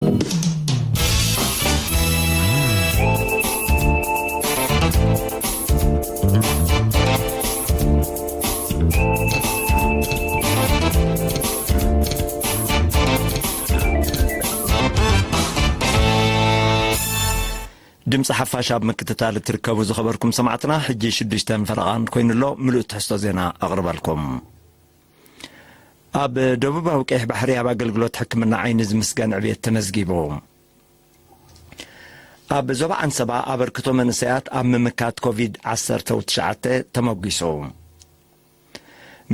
ድምፂ ሓፋሽ ኣብ ምክትታል እትርከቡ ዝኸበርኩም ሰማዕትና፣ ሕጂ ሽዱሽተን ፈረቓን ኮይኑሎ። ምሉእ ትሕዝቶ ዜና ኣቕርበልኩም። ኣብ ደቡባዊ ቀይሕ ባሕሪ ኣብ ኣገልግሎት ሕክምና ዓይኒ ዝምስገን ዕብየት ተመዝጊቡ። ኣብ ዞባ ዓንሰባ ኣበርክቶ መንእሰያት ኣብ ምምካት ኮቪድ ዓሰርተ ትሽዓተ ተመጒሱ።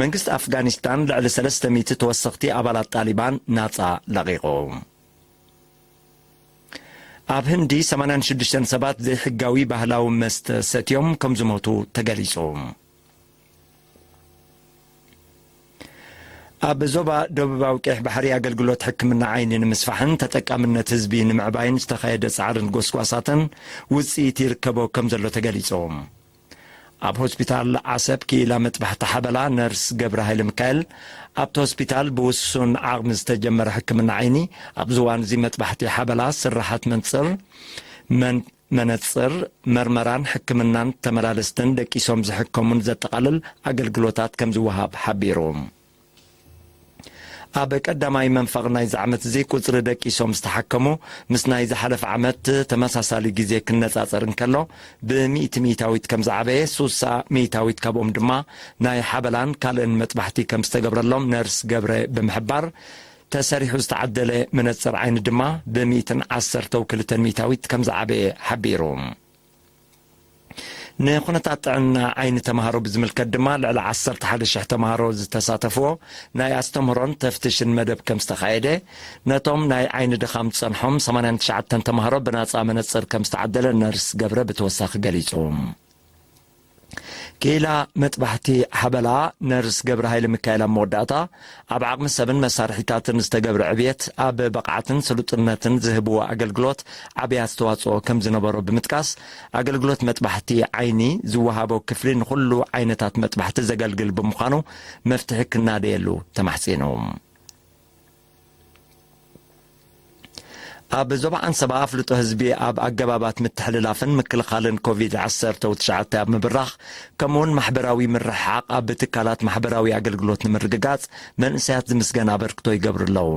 መንግስቲ ኣፍጋኒስታን ልዕሊ ሰለስተ ሚእቲ ተወሰኽቲ ኣባላት ጣሊባን ናጻ ለቒቑ። ኣብ ህንዲ ሰማንያን ሽዱሽተን ሰባት ዘይሕጋዊ ባህላዊ መስተ ሰትዮም ከም ዝሞቱ ተገሊጹ። ኣብ ዞባ ደቡባዊ ቀይሕ ባሕሪ ኣገልግሎት ሕክምና ዓይኒ ንምስፋሕን ተጠቃምነት ህዝቢ ንምዕባይን ዝተኻየደ ጻዕርን ጎስጓሳትን ውጽኢት ይርከቦ ከም ዘሎ ተገሊጹ። ኣብ ሆስፒታል ዓሰብ ክኢላ መጥባሕቲ ሓበላ ነርስ ገብረ ሃይለ ሚካኤል፣ ኣብቲ ሆስፒታል ብውሱን ዓቕሚ ዝተጀመረ ሕክምና ዓይኒ፣ ኣብዚ እዋን እዚ መጥባሕቲ ሓበላ፣ ስራሓት መንጽር፣ መን-፣ መነጽር፣ መርመራን ሕክምናን ተመላለስትን ደቂሶም ዝሕከሙን ዘጠቓልል ኣገልግሎታት ከም ዝወሃብ ሓቢሩ። ኣብ ቀዳማይ መንፈቕ ናይዚ ዓመት እዚ ቁጽሪ ደቂሶም ዝተሓከሙ ምስ ናይ ዝሓለፈ ዓመት ተመሳሳሊ ግዜ ክነጻጸር እንከሎ፣ ብሚእቲ ሚእታዊት ከም ዝዓበየ፣ ሱሳ ሚእታዊት ካብኦም ድማ ናይ ሓበላን ካልእን መጥባሕቲ ከም ዝተገብረሎም ነርስ ገብረ ብምሕባር፣ ተሰሪሑ ዝተዓደለ መነጽር ዓይኒ ድማ ብሚእትን ዓሰርተው ክልተን ሚእታዊት ከም ዝዓበየ ሓቢሩ። ንኩነታት ጥዕና ዓይኒ ተምሃሮ ብዝምልከት ድማ፣ ልዕሊ ዓሰርተ ሓደ ሽሕ ተምሃሮ ዝተሳተፍዎ ናይ ኣስተምህሮን ተፍትሽን መደብ ከም ዝተኻየደ፣ ነቶም ናይ ዓይኒ ድኻም ዝጸንሖም ሰማንያን ትሽዓተን ተምሃሮ ብናጻ መነጽር ከም ዝተዓደለ ነርስ ገብረ ብተወሳኺ ገሊጹ። ክኢላ መጥባሕቲ ሓበላ ነርስ ገብረ ሃይለ ሚካኤል ኣብ መወዳእታ፣ ኣብ ዓቕሚ ሰብን መሳርሒታትን ዝተገብረ ዕብየት፣ ኣብ ብቕዓትን ስሉጥነትን ዝህብዎ ኣገልግሎት ዓብዪ ኣስተዋጽኦ ከም ዝነበሮ ብምጥቃስ፣ ኣገልግሎት መጥባሕቲ ዓይኒ ዝወሃቦ ክፍሊ ንኹሉ ዓይነታት መጥባሕቲ ዘገልግል ብምዃኑ፣ መፍትሒ ክናደየሉ ተማሕጺኑ። ኣብ ዞባ ዓንሰባ ኣፍልጦ ህዝቢ ኣብ ኣገባባት ምትሕልላፍን ምክልኻልን ኮቪድ ዓሰርተ ትሽዓተ ኣብ ምብራኽ፣ ከምኡውን ማሕበራዊ ምርሕሓቕ ኣብ ትካላት ማሕበራዊ ኣገልግሎት ንምርግጋጽ መንእሰያት ዝምስገን ኣበርክቶ ይገብሩ ኣለዉ።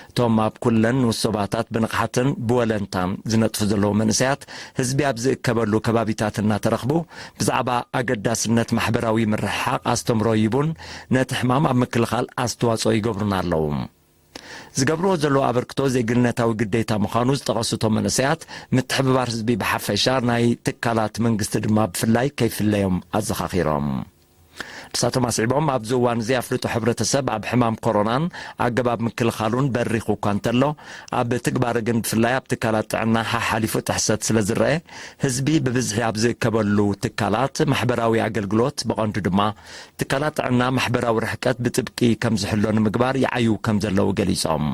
እቶም ኣብ ኩለን ንኡስ ዞባታት ብንቕሓትን ብወለንታን ዝነጥፉ ዘለዉ መንእሰያት፣ ህዝቢ ኣብ ዝእከበሉ ከባቢታት እናተረኽቡ፣ ብዛዕባ ኣገዳስነት ማሕበራዊ ምርሕሓቕ ኣስተምሮ ይቡን ነቲ ሕማም ኣብ ምክልኻል ኣስተዋጽኦ ይገብሩን ኣለዉ። ዝገብርዎ ዘለዉ ኣበርክቶ ዜግነታዊ ግዴታ ምዃኑ ዝጠቐሱ እቶም መንእሰያት፣ ምትሕብባር ህዝቢ ብሓፈሻ፣ ናይ ትካላት መንግስቲ ድማ ብፍላይ ከይፍለዮም ኣዘኻኺሮም። ንሳቶም ኣስዒቦም፣ ኣብዚ እዋን እዚ ኣፍልጦ ሕብረተሰብ ኣብ ሕማም ኮሮናን ኣገባብ ምክልኻሉን በሪኹ እኳ እንተሎ፣ ኣብ ትግባረ ግን ብፍላይ ኣብ ትካላት ጥዕና ሓሓሊፉ ጥሕሰት ስለ ዝረአ፣ ህዝቢ ብብዝሒ ኣብ ዝእከበሉ ትካላት ማሕበራዊ ኣገልግሎት፣ ብቐንዱ ድማ ትካላት ጥዕና፣ ማሕበራዊ ርሕቀት ብጥብቂ ከም ዝሕሎ ንምግባር ይዓዩ ከም ዘለዉ ገሊጾም።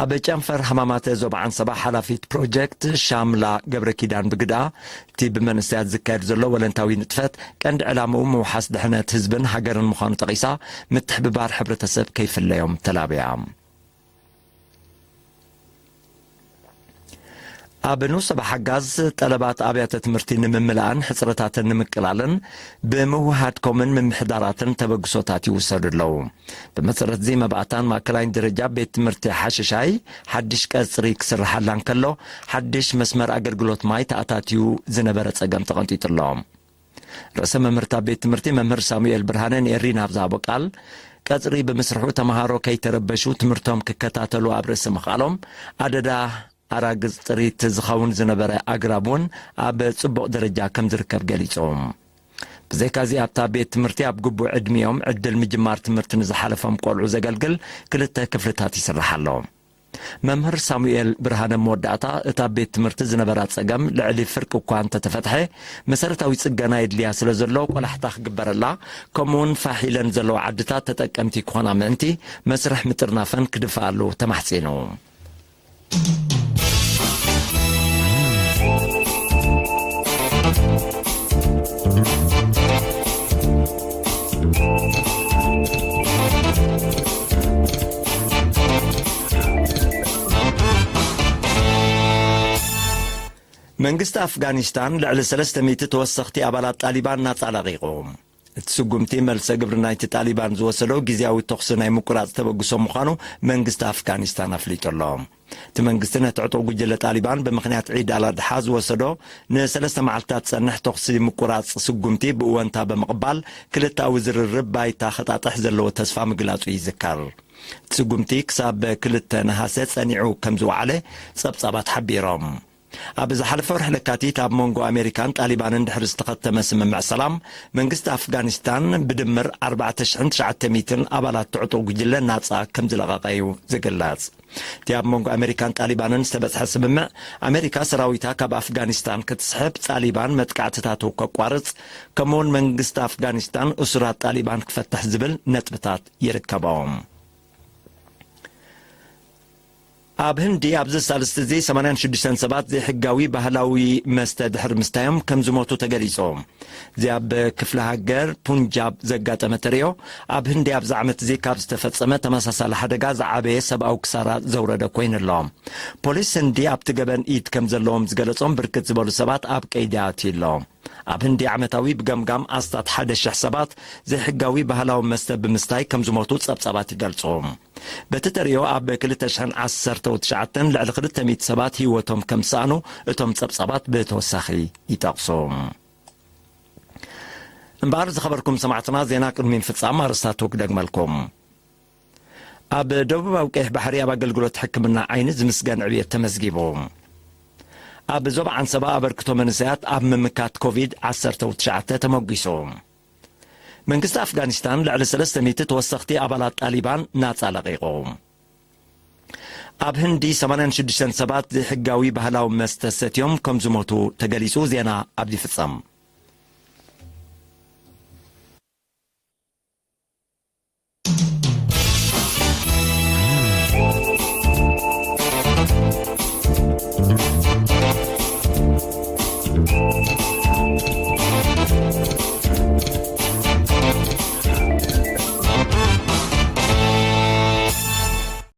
ኣብ ጨንፈር ሕማማት ዞባ ዓንሰባ ሓላፊት ፕሮጀክት ሻምላ ገብረ ኪዳን ብግዳ፣ እቲ ብመንእሰያት ዝካየድ ዘሎ ወለንታዊ ንጥፈት ቀንዲ ዕላምኡ ምውሓስ ድሕነት ህዝብን ሃገርን ምዃኑ ጠቒሳ፣ ምትሕብባር ሕብረተሰብ ከይፍለዮም ተላብያ። ኣብ ንኡስ ዞባ ሓጋዝ፣ ጠለባት ኣብያተ ትምህርቲ ንምምላእን ሕጽረታተን ንምቅላልን ብምውህሃድ ኮምን ምምሕዳራትን ተበግሶታት ይውሰዱ ኣለዉ። ብመሰረት እዚ፣ መባእታን ማእከላይን ደረጃ ቤት ትምህርቲ ሓሸሻይ ሓድሽ ቀጽሪ ክስርሓላ እንከሎ፣ ሓድሽ መስመር ኣገልግሎት ማይ ተኣታትዩ ዝነበረ ጸገም ተቐንጢጡ ኣሎ። ርእሰ መምህርታ ቤት ትምህርቲ መምህር ሳሙኤል ብርሃነ ንኤሪና ኣብ ዝሃቦ ቃል፣ ቀጽሪ ብምስርሑ ተምሃሮ ከይተረበሹ ትምህርቶም ክከታተሉ ኣብ ርእሲ ምኽኣሎም፣ ኣደዳ ኣራግጽ ጥሪት ዝኸውን ዝነበረ ኣግራብ እውን ኣብ ጽቡቕ ደረጃ ከም ዝርከብ ገሊጹ። ብዘይካዚ ኣብታ ቤት ትምህርቲ ኣብ ግቡእ ዕድሚኦም ዕድል ምጅማር ትምህርቲ ንዝሓለፎም ቆልዑ ዘገልግል ክልተ ክፍልታት ይስራሕ ኣሎ። መምህር ሳሙኤል ብርሃነ መወዳእታ እታ ቤት ትምህርቲ ዝነበራ ጸገም ልዕሊ ፍርቂ እኳ እንተተፈትሐ፣ መሰረታዊ ጽገና የድልያ ስለ ዘሎ ቆላሕታ ክግበረላ፣ ከምኡውን ፋሕ ኢለን ዘለዋ ዓድታት ተጠቀምቲ ክኾና ምእንቲ መስርሕ ምጥርናፈን ክድፍኣሉ ተማሕጺኑ። መንግስቲ ኣፍጋኒስታን ልዕሊ ሰለስተ ሚእቲ ተወሰኽቲ ኣባላት ጣሊባን ናጻ ለቒቑ። እቲ ስጉምቲ መልሰ ግብሪ ናይቲ ጣሊባን ዝወሰዶ ግዝያዊ ተኹሲ ናይ ምቁራጽ ተበግሶ ምዃኑ መንግስቲ ኣፍጋኒስታን ኣፍሊጡ ኣሎ። እቲ መንግስቲ ነቲ ዕጡቕ ጉጅለ ጣሊባን ብምኽንያት ዒድ ኣልኣድሓ ዝወሰዶ ንሰለስተ መዓልትታት ዝጸንሕ ተኹሲ ምቁራጽ ስጉምቲ ብእወንታ ብምቕባል ክልተኣዊ ዝርርብ ባይታ ክጣጥሕ ዘለዎ ተስፋ ምግላጹ ይዝከር። እቲ ስጉምቲ ክሳብ ክልተ ነሃሰ ጸኒዑ ከም ዝወዓለ ጸብጻባት ሓቢሮም። ኣብ ዝሓለፈ ወርሒ ለካቲት ኣብ መንጎ ኣሜሪካን ጣሊባንን ድሕሪ ዝተኸተመ ስምምዕ ሰላም፣ መንግስቲ ኣፍጋኒስታን ብድምር ኣርባዕተ ሽሕን ትሽዓተ ሚእትን ኣባላት ትዕጡቕ ጉጅለ ናጻ ከም ዝለቐቐ እዩ ዝግለጽ። እቲ ኣብ መንጎ ኣሜሪካን ጣሊባንን ዝተበጽሐ ስምምዕ፣ ኣሜሪካ ሰራዊታ ካብ ኣፍጋኒስታን ክትስሕብ፣ ጣሊባን መጥቃዕትታቱ ከቋርጽ፣ ከምኡውን መንግስቲ ኣፍጋኒስታን እሱራት ጣሊባን ክፈትሕ ዝብል ነጥብታት ይርከቦም። ኣብ ህንዲ ኣብዚ ሳልስቲ እዚ ሰማንያን ሽዱሽተን ሰባት ዘይሕጋዊ ባህላዊ መስተ ድሕሪ ምስታዮም ከም ዝሞቱ ተገሊጹ። እዚ ኣብ ክፍለ ሃገር ፑንጃብ ዘጋጠመ ተርእዮ፣ ኣብ ህንዲ ኣብዚ ዓመት እዚ ካብ ዝተፈጸመ ተመሳሳሊ ሓደጋ ዝዓበየ ሰብኣዊ ክሳራ ዘውረደ ኮይኑ ኣሎ። ፖሊስ ህንዲ ኣብቲ ገበን ኢድ ከም ዘለዎም ዝገለጾም ብርክት ዝበሉ ሰባት ኣብ ቀይዲ ኣትዩ ኣሎ። ኣብ ህንዲ ዓመታዊ ብገምጋም ኣስታት ሓደ ሽሕ ሰባት ዘይሕጋዊ ባህላዊ መስተ ብምስታይ ከም ዝሞቱ ጸብጻባት ይገልጹ። በቲ ተርእዮ ኣብ ክልተ ሽሕን ዓሰርተው ትሽዓተን ልዕሊ ክልተ ሚእቲ ሰባት ህይወቶም ከም ዝሰኣኑ እቶም ጸብጻባት ብተወሳኺ ይጠቕሱ። እምበኣር ዝኸበርኩም ሰማዕትና፣ ዜና ቅድሚ ምፍጻም ኣርእስታቱ ክደግመልኩም። ኣብ ደቡባዊ ቀይሕ ባሕሪ ኣብ ኣገልግሎት ሕክምና ዓይኒ ዝምስገን ዕብየት ተመዝጊቡ። ኣብ ዞባ ዓንሰባ ኣበርክቶ መንእሰያት ኣብ ምምካት ኮቪድ ዓሰርተ ትሽዓተ ተመጒሱ። መንግስቲ ኣፍጋኒስታን ልዕሊ ሰለስተ ሚእቲ ተወሰኽቲ ኣባላት ጣሊባን ናጻ ለቒቑ። ኣብ ህንዲ ሰማንያን ሽዱሽተን ሰባት ዘይሕጋዊ ባህላዊ መስተ ሰትዮም ከም ዝሞቱ ተገሊጹ። ዜና ኣብዚ ይፍጸም።